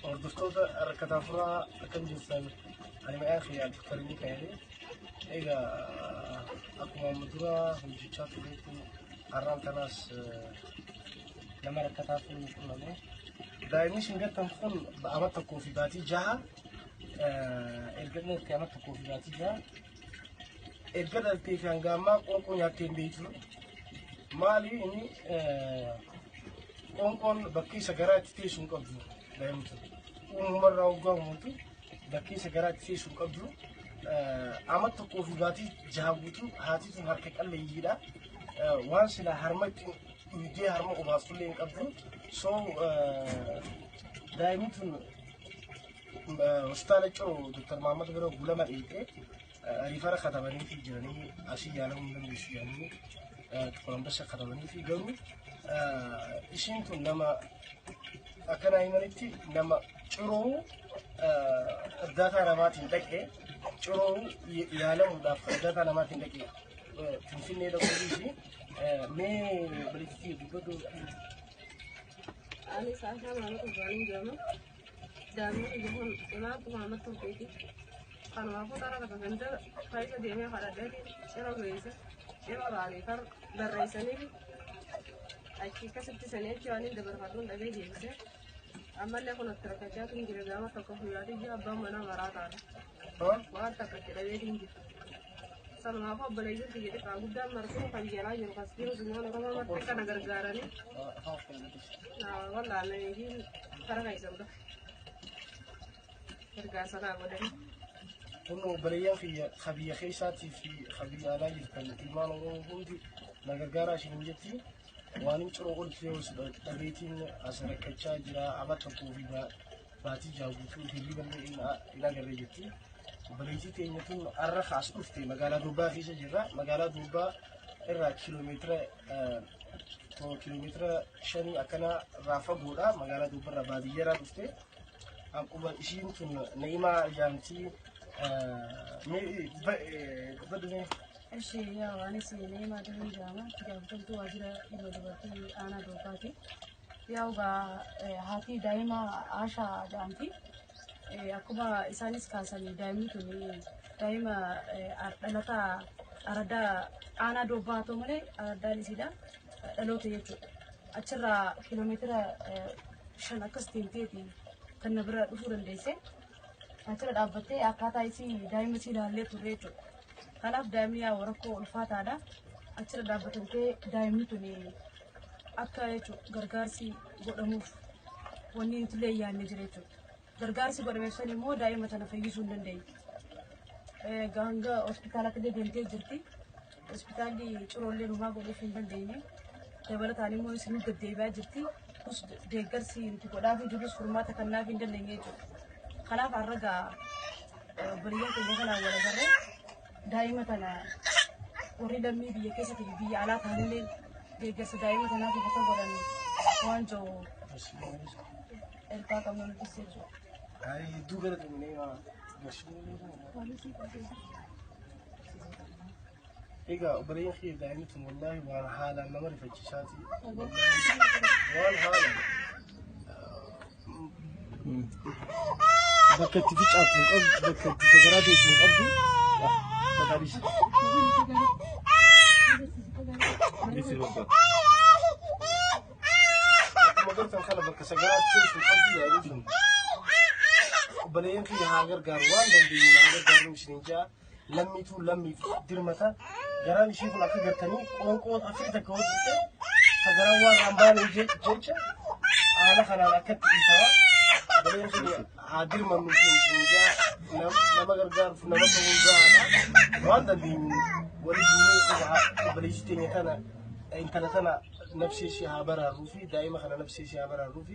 Hordoftoota rakkataa furaa, akkam jirtan? Ani maqaan kiyya Abdulkarim Mikaa'eli. Egaa akkuma amma dura hojjechaa turetti har'aan tanaas nama rakkataa furuun qunname. Daa'imni isin gartan kun ama 1 fi baatii 6 erga dhalatte, ama 1 fi baatii 6 erga dhaltee fi hanga ammaa qoonqoo nyaattee hin beektu. Maali inni qoonqoon bakki isa garaa itti teessu hin qabdu daa'imni tun. Uumamarraa waggaa uumamtu bakki isa garaa itti teessu hin qabdu. Ama 1 fi baatii 6 guutuu haati tun harka qalleeyyiidha. Waan silaa harma itti dhuydee harma obaaftullee hin qabdu. So daa'imni tun hospitaala Ciroo Dr. Mahammad bira gulama dheeyxee refer katabanii fi jiranii, asii yaalamuu hin dandeessu jedhanii Xiqur Ambassa katabanii fi, garuu isiin tun nama akkanaa himanitti nama Ciroo እርዳታ namaatiin dhaqee, Ciroo yaalamuudhaaf እርዳታ namaatiin dhaqee Finfinnee dhaquu fi mee balitti dubbatu. Ani Saashaa Maamad Ibrahim jedhama. Daa'imni kiyya kun imaatu Maamad Turkeeti. Kanaafuu xara takka ganda keessa deemee kadhadheeti cira geesse. Cira refer barreessanii achi akkasitti sanii achi waan hin dabarfadhuun dhabee deebise. Ammallee kun itti rakkachaa tun jira, gaafa tokko guyyaati ji'a abbaan manaa maraa taata. Waan takka itti dhabeetiin jira. Sanumaafuu obboleeyyiin kiyya xiqqaa guddaan martuu kan jalaa jiru kas jiru sumaan Oromoo marti kana gargaaranii wallaananii fi kara keessan dhufe. Gargaarsa naa godhanii. Kun obboleeyyan kiyya ka biyya keessaatii fi ka biyya alaa jirtan, ilmaan Oromoo hundi na gargaaraa isiniin jetti. Waan hin Ciroo olitti yoo dhabeetiin as rakkachaa jira, ama 1 fi baatii 6 guutuu hirriba illee hin agarre jetti. Obboleettii teenya tun har'a as dhufte, magaalaa Durbaa keessa jirra. Magaalaa Durbaa irraa kiiloomeetira 5 akkana irraa fagoodha. Magaalaa Durbaa irraa baadiyyaarraa dhufte. Akkuma ishiin tun Na'imaa Jaamtii mee dubbadhu mee. Eshi, yaa anis Neemaa Dahan jedhama. Itti gaafatamtuu waajjira dhimma dubartii aanaa Doobbaati. Yaa egaa haati daa'ima Aashaa jedhamti. Akkuma isaanis kaasanii daa'imni tun daa'ima dhalataa aradaa aanaa Doobbaa haa ta'u malee araddaan isiidha dhaloota jechuudha. Achirraa kiiloomeetira 5 akkas deemteeti kan na bira dhufuu dandeesse. Achirra dhaabbattee akkaataa isii daa'ima isii ilaallee turre jechuudha. Kanaaf daa'imni yaa rakkoo ulfaataadha. Achirra dhaabbatamtee daa'imni tun akka jechuudha gargaarsi godhamuuf wanni nuti illee yaadne jira jechuudha. Gargaarsi godhameef san immoo daa'ima tana fayyisuu hin dandeenye. Hanga hospitaalatti illee deemtee jirti. Hospitaalli Ciroollee numaa godhuuf hin dandeenye. Dabalataan immoo isin deddeebi'aa jirti. Nus deeggarsi nuti godhaafii jirrus furmaata kennaaf hin dandeenye jechuudha. Kanaaf har'a gaa obboleeyyan keenya kanaan wal agarree daa'ima tana warri lammii biyya keessatti fi biyya alaa ta'anillee deeggarsa daa'ima tanaaf akka godhan waan jiru ergaa qabna nutis jechuudha. Hedduu galatoomi Na'imaa. Egaa obboleeyyan kiyya, daa'imni tun wallaahi waan haalaan nama rifachiisaati. Waan haalaan bakka itti ficaatu hin qabdu, bakka itti sagaraa teessu hin qabdu. Bakka Akkuma gartan kana bakka sagaraa teessu hin qabdu daa'imni tun. Obboleeyyan kiyya, haa gargaaru, waan dandeenyu haa gargaaru isiniin jaa. Lammiitu lammiif dirmata. Garaan ishii kun akka gartanii qoonqoo afii takka hojjette ka garaan waan irraan baane jecha haala kanaan akkatti dhiitama. Obboleeyyan kiyya, haa dirmannu isiniin jaa. Nama gargaaruuf nama ta'uun gahaadha. Waan dandeenyu waliin buunee obboleessi teenya tana, intala tana nafsee ishee haa baraaruu fi daa'ima kana nafsee ishee haa baraaruu fi.